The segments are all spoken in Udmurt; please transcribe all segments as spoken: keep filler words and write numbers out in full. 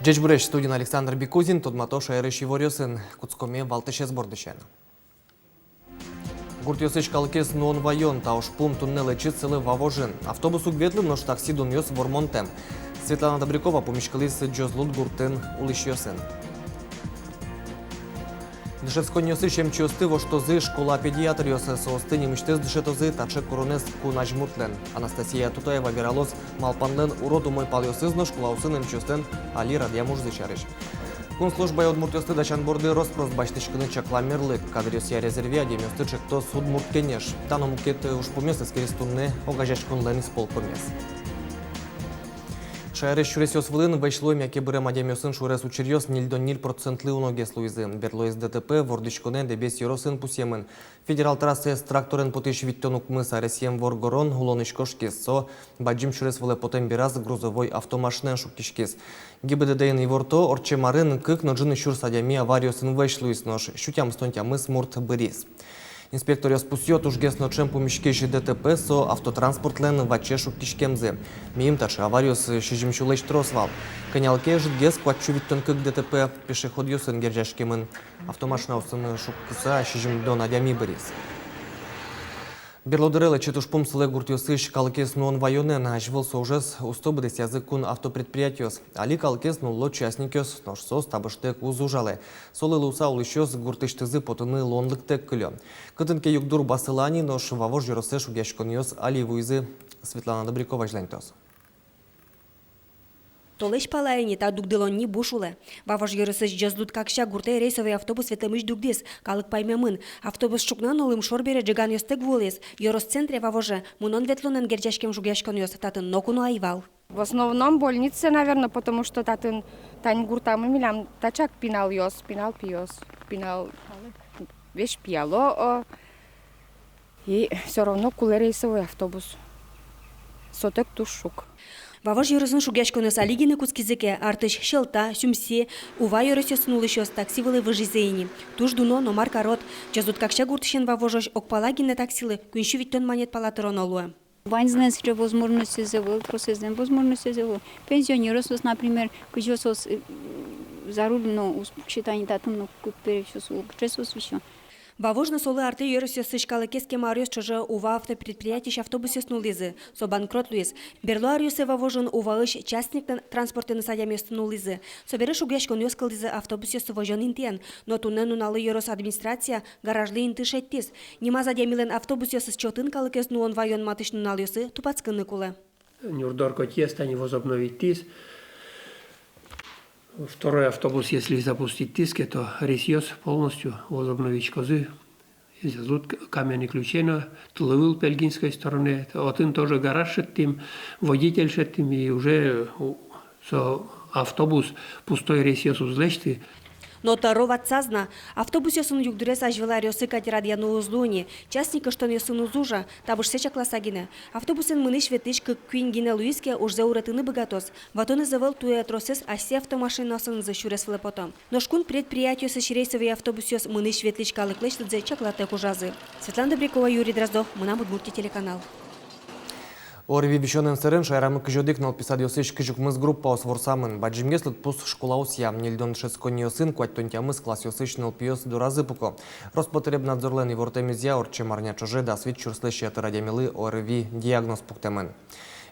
Ӟечбуресь! Студиын Александр Бикузин. Тодмато шаерысь иворъёсын. Кутскомы валтӥсез бордысен. Гуртъёсысь калыкез нуон-ваён. Та ужпум туннэ лэчыт сылэ Вавожын. Автобус уг ветлы, нош такси дунъёс вормонтэм. Светлана Добрякова пумиськылӥз Ӟозлуд гуртын улӥсьёсын. Дышетсконниосысь эмчиосты воштозы школа педиатръёс. Соосты нимысьтыз дышетозы таӵе куронэз кун азьмуртлэн. Анастасия Тутаева вералоз, малпанлэн урод умой палъёсыз но школаосын эмчиослэн али радъям ужзы сярысь. Кун службае удмуртъёсты дасян борды рос-прос басьтӥськыны чаклам мерлык. Кадръёсъя резерве адямиосты ӵектоз Удмурт кенеш. Та но мукет ужпумъёс эскериз туннэ огазеяськонлэн исполкомез. Шаерысь сюресъёс вылын вӧсь луэм яке бырем адямиосын шуэрес учыръёс ньыльдон ньыль процентлы уногес луизы. Берлоез ДТП вордӥськонэ Дэбес ёросын пусъемын. Федерал трассаез тракторен потӥсь витьтон укмыс аресъем воргорон улонысь кошкиз. Со бадӟым сюрес вылэ потэм бераз грузовой автомашинаен шуккиськиз. ГИБДД-ын иворто: ортчем арын кык но ӝыны сюрс адями авариосын вӧсь луиз, нош сю тямыстон тямыс мурт быриз. Инспекторъёс пусъё: тужгес но ӵем пумиськись ДТП — со автотранспортлэн ваче шуккиськемзы. Миым таӵе авариос сизьым сюлэсь трос вал. Кӧня ке ӧжытгес куать сю витьтон кык ДТП пешеходъёсын герӟаськемын. Автомашинаосын шуккыса сизьымдон адями быриз. Берло дыре лэчыт ужпум сылэ гуртъёсысь калыкез нуон-ваёнэн. Азьвыл со ужез усто быдэсъязы кун автопредприятиос. Али калыкез нулло частникъёс, нош соос табыштэк уз ужалэ. Солы луыса улӥсьёс гуртысьтызы потыны луонлыктэк кылё. Кытын ке югдур басылэ ни, нош Вавож ёросэ шугъяськонъёс али вуизы. Светлана Добрякова азьланьтоз. Толэзь пала ини та дугдылонни буш улэ. Вавож ёросысь Ӟозлуд-Какся гуртэ рейсовый автобус ветлэмысь дугдӥз, калык паймемын. Автобус ӵукна но лымшор бере ӝеганъёстэк вуылӥз. Ёрос центре, Вавоже, мынон-ветлонэн герӟаськем шугъяськонъёс татын ноку но ӧй вал. В основном больнице, наверно, потому что татын, тань гуртамы милям таӵак пиналъёс, пинал пиос, пинал весь пияло, о. И всё равно кулэ рейсовый автобус. Сотэк туж шуг. Вавож ёросын шугъяськонъёс али гинэ кутскизы ке, артысь Сьӧлта, Сюмси, Ува ёросъёсын улӥсьёс такси вылэ выжизы ини. Туж дуно, но мар карод. Ӟозлуд-Какся гуртысен Вавожозь огпала гинэ таксилы куинь сю витьтон манет пала тыроно луэ. Ваньзылэн сыӵе возможностез ӧвӧл, тросэзлэн возможностез ӧвӧл. Пенсионеръёс, например, кызьы соос, э, за руль но уз пуксе, тани татын но кык пересьёс уло, кыӵе соос висё. Вавож но солы артэ ёросъёсысь калыкез кема аръёс ӵоже Ува автопредприятиысь автобусъёс нуллӥзы. Со банкрот луиз. Берло аръёсы Вавожын Уваысь частниклэн транспортэныз адямиосты нуллӥзы. Собере шугъяськонъёс кылдӥзы автобусъёсты возён интыен. Но туннэ нуналлы ёрос администрация гаражлы инты шедьтӥз. Нимаз адямилэн автобусъёсыз чотын калыкез нуон-ваён матысь нуналъёсы тупатскыны кулэ. Нюрдор котьыез тани возобновитьтӥз. Второй автобус если запуститьтӥз ке, то рейсъёс полностью возобновитьськозы. Изязут К-, Каменный Ключей но, тыловыл Пельгинской стороне. Отын тоже гараж шедьтӥм, водитель шедьтӥм, и уже у-, со автобус пустой рейсъёс уз лэсьты. Но тӧро ватсаз на. Автобусъёсын югдурез азьвыл аръёсы кадь радъяны уз луы ни. Частник ыштонъёсын уз ужа, табышсэ чакласа гинэ. Автобусэн мынӥсь-ветлӥсь кык-куинь гинэ луиз ке, ужзэ уретыны быгатоз. Ватонэз ӧвӧл, туэ тросэз асьсэ автомашинаосынызы сюрес вылэ пото. Нош кун предприятиосысь рейсовый автобусъёс мынӥсь-ветлӥсь калыклэсь лыдзэ чаклатэк ужазы. Светлана Добрякова, Юрий Дроздов, «Мынам Удмуртие» телеканал. ОРВИ висёнэн сэрен шаерамы кызь одӥг нылпи садъёсысь кызь укмыс группаос ворсамын. Бадӟымгес лыдпус школаосъя. Ньыльдон дышетсконниосын куатьтон тямыс классъёсысь нылпиос доразы пуко. Роспотребнадзорлэн ивортэмезъя, ортчем арня ӵоже дас вить сюрслэсь ятыр адямилы ОРВИ диагноз пуктэмын.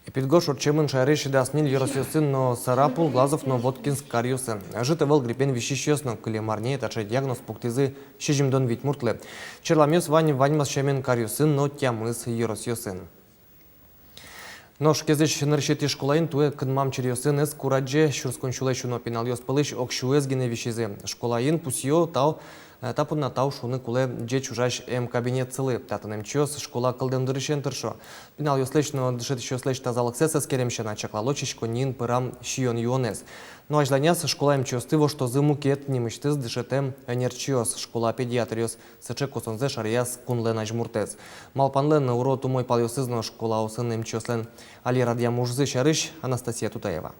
Эпидгож ортчемын шаерысь дас ньыль ёросъёсын но: Сарапул, Глазов но Воткинск каръёсын. Ӧжыт ӧвӧл гриппен висисьёс но. Кылем арняе таӵе диагноз пуктӥзы сизьымдон вить муртлы. Черламъёс вань ваньмаз сямен каръёсын но тямыс ёросъёсын. Нош Кезысь нырысетӥ школаын туэ кынмам чиръёсын ӧс курадӟе. Сюрс куинь сюлэсь уно пиналъёс пӧлысь ог сюэз гинэ висизы. Школаын пусъё: тау, э, та понна тау шуыны кулэ ӟеч ужась эм кабинетсылы. Татын эмчиос школа кылдэм дырысен тыршо. Пиналъёслэсь но дышетӥсьёслэсь тазалыксэс эскерем сяна, чаклало сиськонниын пырам сиён-юонэз. Но азьланяз школа эмчиосты воштозы мукет, нимысьтыз дышетэм ӧнерчиос, школа педиатръёс. Сыӵе косонзэ шараяз кунлэн азьмуртэз. Малпанлэн урод умой палъёсыз но школаосын эмчиослэн али радъям ужзы сярысь Анастасия Тутаева.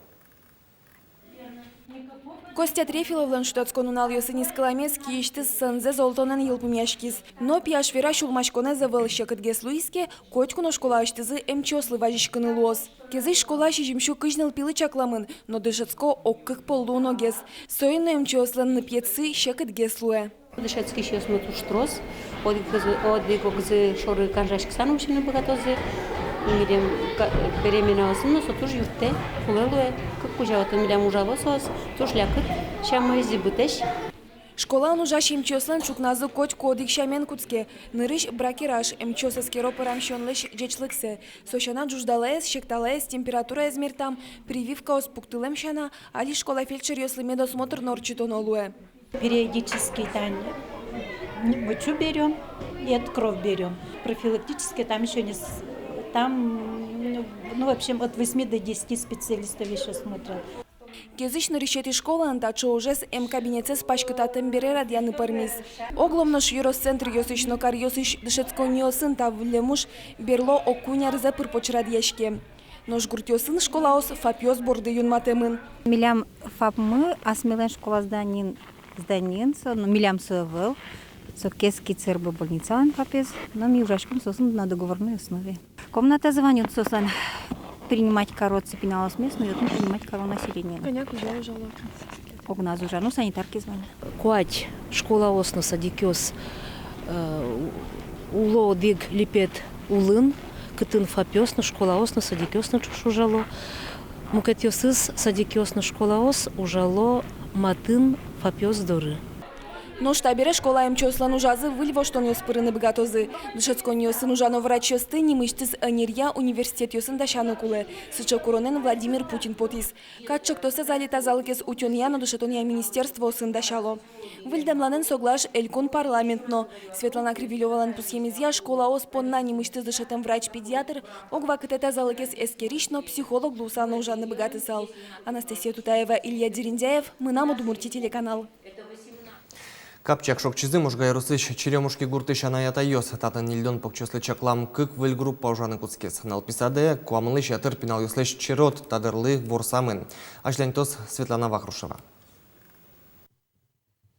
Костя Трефиловлэн шутэтскон нуналъёсы нискыламез киысьтыз сэнзэ золтонэн йылпумъяськиз. Но пияш вера, сюлмаськонэз ӧвӧл, секытгес луиз ке, котьку но школаысьтызы эмчиослы вазиськыны луоз. Кезысь школа сизьымсю кызь нылпилы чакламын, но дышетско ог кык пол луоногес. Соин но эмчиослэн ныпъетсы секытгес луэ. Дышетскисьёсмы туж трос, одӥгогзы, одӥгогзы шоры канжаськыса но усьыны быгатозы. Милем ка-, переменаосын но со туж юрттэ, кулэ луэ. Кык кузя отын милям ужало соос, туж лякыт сямысь, зӥбытэсь. Школаын ужась эмчиослэн ӵукназы котьку одӥг сямен кутске. Нырысь бракераж, эмчиос эскеро пӧрам сиёнлэсь ӟечлыксэ. Со сяна, ӝуждалаез, секталаез, температураез мертам, прививкаос пуктылэм сяна, али школа фельдшеръёслы медосмотр но ортчытоно луэ. Периодически тань мочу берём, и от кровь берём. Профилактически там ещё не с-, там, ну, в общем, от восьми до десяти специалистов ещё смотрят. Кезысь нырысетӥ школаын таӵе ужез эмкабинетсэс паськытатэм бере радъяны пӧрмиз. Оглом нош ёрос центръёсысь но каръёсысь дышетсконниосын та выллем уж берло ог куинь арзэ пыр-поч радъяське. Нош гуртъёсын школаос ФАПъёс борды юнматэмын. Милям ФАПмы асьмелэн школа зданиын, зданиын со, но милям со ӧвӧл. Со Кез ЦРБ больницалэн ФАПез, но ми ужаськом соосын на договорной основе. Комнатазы вань, отын соослэн принимать каро отчы пиналъёсмес, но и отын принимать каро населениен. Кӧня кузя ужало? Огназ ужа, но санитаркаез вань. Куать школаос но садикъёс, э, уло одӥг липет улын, кытын ФАПъёс но, школаос но, садикъёс но ӵош ужало. Мукетъёсыз садикъёс но школаос ужало матын ФАПъёс доры. Нош табере школа эмчиослэн ужазы выль воштонъёс пырыны быгатозы. Дышетсконниосын ужано врачъёсты нимысьтыз ӧнеръя университетъёсын дасяны кулэ. Сыӵе куронэн Владимир Путин потӥз. Кат ӵектосэз али тазалыкез утёнъя но дышетонъя министерствоосын дасяло. Выль дэмланэн соглаш элькун парламент но. Светлана Кривилёвалэн пусъемезъя, школаос понна нимысьтыз дышетэм врач-педиатр ог вакытэ тазалыкез эскерись но психолог луыса но ужаны быгатысал. Анастасия Тутаева, Илья Дерендяев, «Мынам Удмуртие» телеканал. Капчак шокчизы. Можга ёросысь Черемушки гуртысь анай-атайёс. Татын ньыльдон покчиослы чаклам кык выль группа ужаны кутскиз. Нылпи садэ куамынлэсь ятыр пиналъёслэсь черод та дырлы ворсамын. Азьланьтоз Светлана Вахрушева.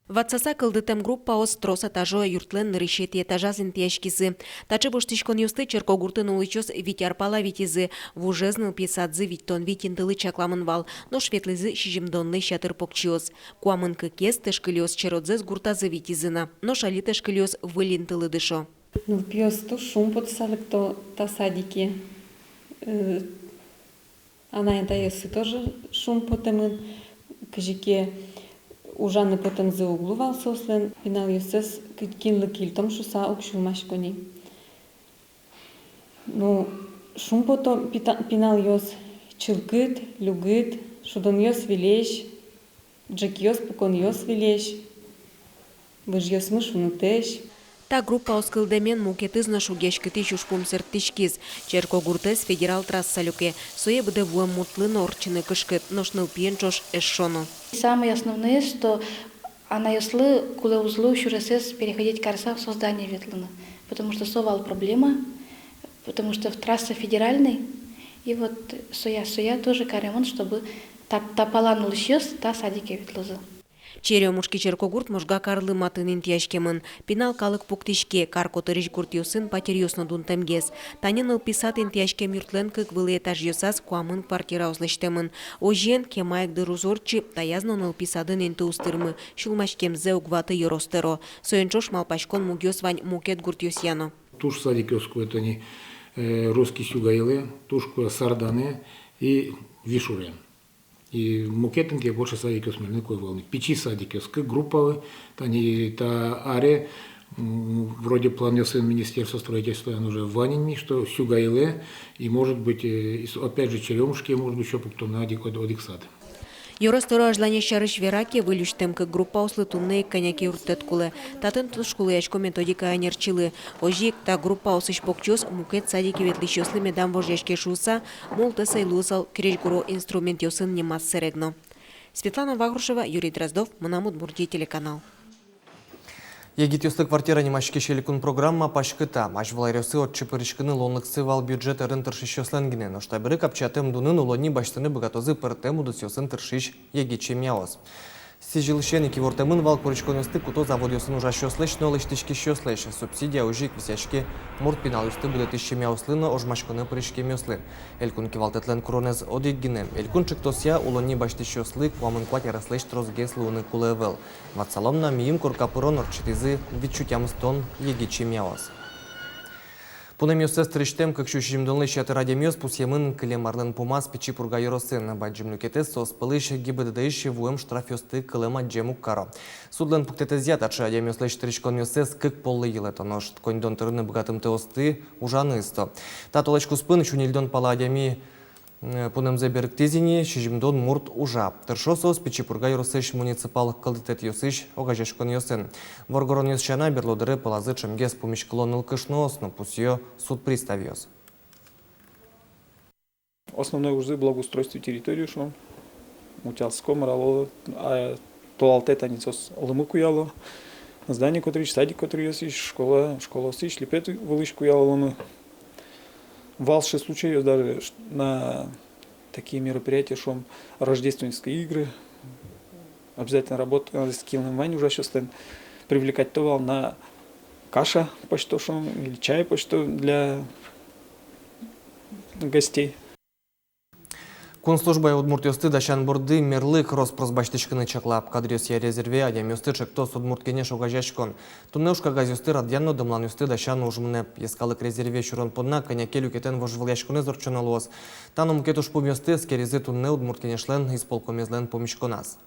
Ватсаса кылдытэм группаос трос этажо юртлэн нырысетӥ этажаз интыяськизы. Таӵе воштӥськонъёсты черкогуртын улӥсьёс вить ар пала витизы. Вужез нылпи садзы витьтон вить интылы чакламын вал, нош ветлӥзы сизьымдонлэсь ятыр покчиос. Куамын кыкез тышкылиос черодзэс гуртазы витизы на, нош али тышкылиос выль интылы дышо. Нылпиос туж шумпотыса лыкто та садике. Э, анай-атайёссы тоже шумпотэмын, кызьы ке ужаны потэмзы уг луы вал соослэн, пиналъёссэс ки-, кинлы кельтом шуыса уг сюлмасько ни. Ну, шумпото пита-, пиналъёс, чылкыт, люкыт, шудонъёс выльесь, ӝӧкъёс, пуконъёс выльесь, выжъёсмы шунытэсь. Та группаос кылдэмен мукетыз но шугъяськытӥсь ужпум сэрттӥськиз. Черкогуртэз федерал трасса люке, сое быдэ вуэм муртлы но ортчыны кышкыт, нош нылпиен ӵош эшшо но. Самое основное, что анайёслы кулэ уз лу сюресэз переходить карыса со здание ветлыны, потому что со вал проблема, потому что трасса федеральный, и вот соя, соя тоже каремын, чтобы та, та палан улӥсьёс та садике ветлозы. Черемушки черкогурт Можга карлы матын интыяськемын. Пинал калык пуктӥське, кар котырысь гуртъёсын патеръёс но дунтэмгес. Тани нылпи сад интыяськем юртлэн кык вылӥ этажъёсаз куамын квартираос лэсьтэмын. Озьыен, кема ик дыр уз ортчы, таяз но нылпи садын инты уз тырмы, сюлмаськемзэ уг ваты ёрос тӧро. Соин ӵош малпаськон мугъёс вань мукет гуртъёсъя но. Туж садикъёс кулэ тани, э, Русский Сюгаилэ, туж кулэ Сарданэ и Вишуре. И мукетын ке больше садикъёс милемлы кулэ ӧвӧл ни. Пичи садикъёс, кык группалы, тани та аре, м, вроде планъёсын Министерство строительствоын уже вань ини, что Сюгаилэ и, может быть, э, и с-, опять же, Черемушке, может быть, ещё пуктоно одӥг, од-, одӥг сад. Ёрос тӧро азьланез сярысь вера ке, выль усьтэм кык группаослы туннэ ик кӧня ке юрттэт кулэ. Татын туж кулэясько методика ӧнерчилы. Озьы ик та группаосысь покчиос мукет садике ветлӥсьёслы медам вожъяське шуыса, мултэс ӧй луысал крезьгуро инструментъёсын нимаз сэрег но. Светлана Вахрушева, Юрий Дроздов, «Мынам Удмуртие» телеканал. «Егитъёслы квартира» нимаськись элькун программа паськыта. Азьвыл аръёсы отчы пыриськыны луонлыксы вал бюджет ӧрын тыршисьёслэн гинэ, нош табере капчатэм дунын улонни басьтыны быгатозы пӧртэм удысъёсын тыршись егит семьяос. Сӥзьылысен ик ивортэмын вал курыськонъёсты куто заводъёсын ужасьёслэсь но лэсьтӥськисьёслэсь. Субсидия озьы ик висъяське мурт пиналъёсты будэтӥсь семьяослы но ожмаськонэ пыриськемъёслы. Элькун кивалтэтлэн куронэз одӥг гинэ: элькун ӵектосъя улонни басьтӥсьёслы куамын куать ареслэсь тросгес луыны кулэ ӧвӧл. Ватсалом на, миым корка пырон ортчытӥзы витьсю тямыстон егит семьяос. Пунэмъёссэс тырисьтэм кык сю сизьымдонлэсь ятыр адямиос пусъемын кылем арлэн пумаз Пичи Пурга ёросын. Бадӟым люкетэз соос пӧлысь ГИБДД-ысь вуэм штрафъёсты кылэм адӟем уг каро. Судлэн пуктэтэзъя, таӵе адямиослэсь тыриськонъёссэс кык поллы йылэто, нош коньдон тырыны быгатымтэосты ужаны ысто. Та толэзь куспын сю ньыльдон пала адями, э, пунэмзэ берыктӥз ини, сизьымдон мурт ужа. Тыршо соос Пичи Пурга ёросысь муниципал кылдытэтъёсысь огазеяськонъёсын. Воргоронъёс сяна, берло дыре пӧлазы ӵемгес пумиськыло нылкышноос но, пусъё суд приставъёс. Основной ужзы благоустройство территории, шуом. Утялско, мырало, а толалтэ тани соос лымы куяло. Здание котырысь, садик котыръёсысь, школа, школаосысь, липет вылысь куяло лымы. Вал сыӵе случайёс даже ш-, на такие мероприятия, шуом, рождественские игры. Обязательно работа, э, с килным вань ужасьёслэн, привлекать-то вал на каша пӧзьто, шуом, или чай пӧзьто для гостей. Кун службае удмуртъёсты дасян борды мерлык рос-прос басьтӥськыны чакла. Кадръёсъя резерве адямиосты ӵектоз Удмурт Кенеш огазеяськон. Туннэ уж кагазъёсты радъян но дэмланъёсты дасян уж мынэ. Йӧскалык резерве сюрон понна кӧня ке люкетэн вожвылъяськонэз ортчоно луоз. Та но мукет ужпумъёсты эскеризы туннэ Удмурт Кенешлэн исполкомезлэн пумиськоназ.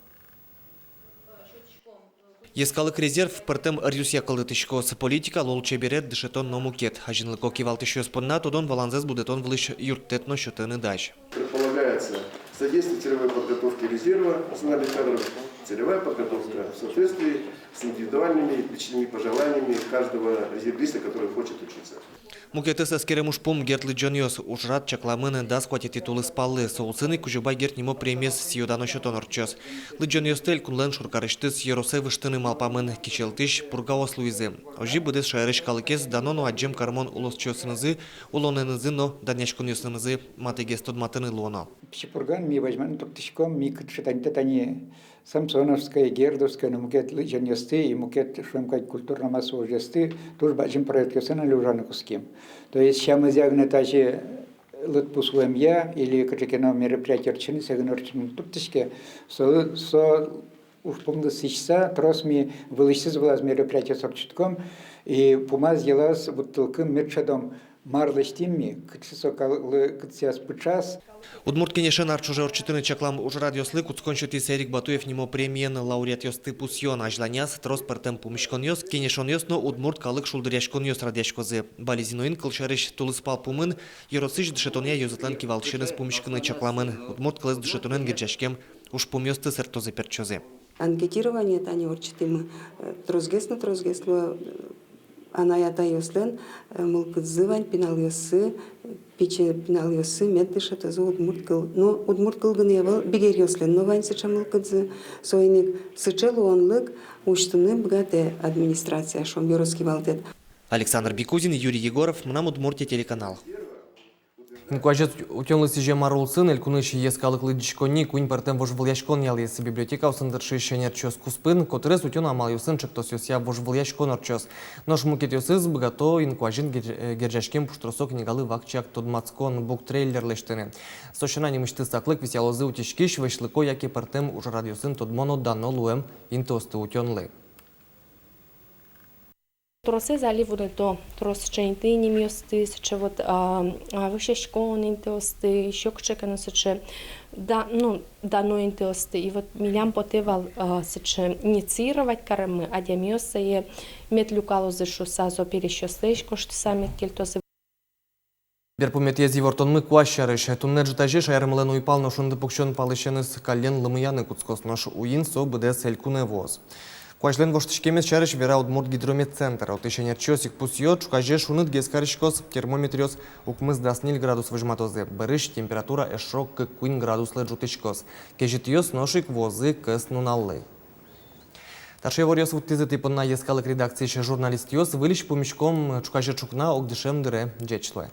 Йӧскалык резерв пӧртэм ӧръёсъя кылдытӥськоз: политика, лулчеберет, дышетон но мукет. Азинлыко кивалтӥсьёс понна тодон-валанзэс будэтон вылысь юрттэт но сётыны дась. Предполагается содействие целевой подготовки резерва национальных кадров, целевая подготовка в соответствии с индивидуальными личными пожеланиями каждого резервиста, который хочет учиться. Мукетыз эскерем ужпум — герд лыдӟонъёс. Ужрад чакламын дас куатетӥ тулыспаллы. Со улсын ик Кузебай Герд нимо премиез сӥё-дано сётон ортчоз. Лыдӟонъёсты элькунлэн шоркарысьтыз ёросэ выжтыны малпамын. Кичӧлтӥсь Пургаос луизы. Озьы быдэс шаерысь калыкез дано но адӟем кармон улосчиосынызы, улонэнызы но данъяськонъёсынызы матыгес тодматыны луоно. Пичи Пургаын ми возьманы турттӥськом, ми кыӵе тани, тани Самсоновской, Гердовской но мукет лыдӟонъёсты и мукет, шуом кадь, культурно-массовой ужъёсты туж бадӟым проектъёсын али ужаны кутским. То есть сямызъя гинэ тазьы лыдпус вуэмъя или кыӵе ке но мероприятие ортчыны, сое гинэ ортчыны турттӥське. Со, со ужпумлы сӥзьыса, трос ми вылысьтыз вылаз мероприятиос ортчытком, и пумаз-йылаз вуттылкы мед шӧдом, мар лэсьтӥм ми, кыӵе со калыклы кытсэз пыӵаз. Удмурт Кенешен ар ӵоже ортчытыны чаклам ужрадъёслы кутскон сётӥз Эрик Батуев нимо премиен лауреатъёсты пусъён. Азьланяз трос пӧртэм пумиськонъёс, кенешонъёс но удмурт калык шулдыръяськонъёс радъяськозы. Балезиноын, кылсярысь, тулыспал пумын ёросысь дышетонъя ёзэтлэн кивалтӥсеныз пумиськыны чакламын. Удмурт кылэз дышетонэн герӟаськем ужпумъёсты сэрттозы-пертчозы. Анкетирование тани ортчытӥмы, э, тросгес но тросгес луэ, э, анай-атайёслэн, э, мылкыдзы вань пиналъёссы, пичи пиналъёссы мед дышетозы удмурт кыл. Но удмурт кыл гинэ ӧвӧл, бигеръёслэн но вань сыӵе мылкыдзы. Соин ик сыӵе луонлык усьтыны быгатэ администрация, шуом, ёрос кивалтэт. Александр Бикузин, Юрий Егоров, «Мынам Удмуртие» телеканал. Инкуазез утёнлы сӥзем ар улсын элькунысь йӧскалык лыдӟиськонни куинь пӧртэм вожвылъяськон ялӥз. Библиотекаосын тыршись ӧнерчиос куспын котырес утён амалъёсын ӵектосъёсъя вожвылъяськон ортчоз. Нош мукетъёсыз быгато инкуазен гер-, э, герӟаськем пуштросо книгалы вакчияк тодматскон, буктрейлер лэсьтыны. Со сяна, нимысьтыз саклык висъялозы утиськись, вӧсьлыко яке пӧртэм ужрадъёсын тодмо но дано луэм интыосты утёнлы. Тросэз али вунэто, трос сыӵе инты нимъёсты, сыӵе вот, а, а, вӧсяськон интыосты, ещё кыӵе ке но сыӵе, да, ну, дано интыосты. И вот милям потэ вал, а, сыӵе инициировать кареммы, адямиос сое мед люкалозы шуыса, со пересьёслэсь гожтыса мед кельтозы. Берпуметӥез ивортонмы куазь сярысь. Туннэ ӝытазе шаермылэн уйпал но шунды пуксён палысеныз каллен лымыяны кутскоз, нош уин со быдэс элькунэ вуоз. Куазьлэн воштӥськемез сярысь вера Удмурт гидрометцентр. Отысь ӧнерчиос ик пусъё: ӵуказе шуныт гес кариськоз, термометръёс укмыс-дас ньыль градус возьматозы, бӧрысь температура эшшо кык-куинь градуслы ӝутӥськоз. Кезьытъёс нош ик вуозы кӧснуналлы. Таӵе иворъёс вуттӥзы тӥ понна йӧскалык редакциысь журналистъёс. Выльысь пумиськом ӵуказе ӵукна огдышем дыре. Ӟеч луэ.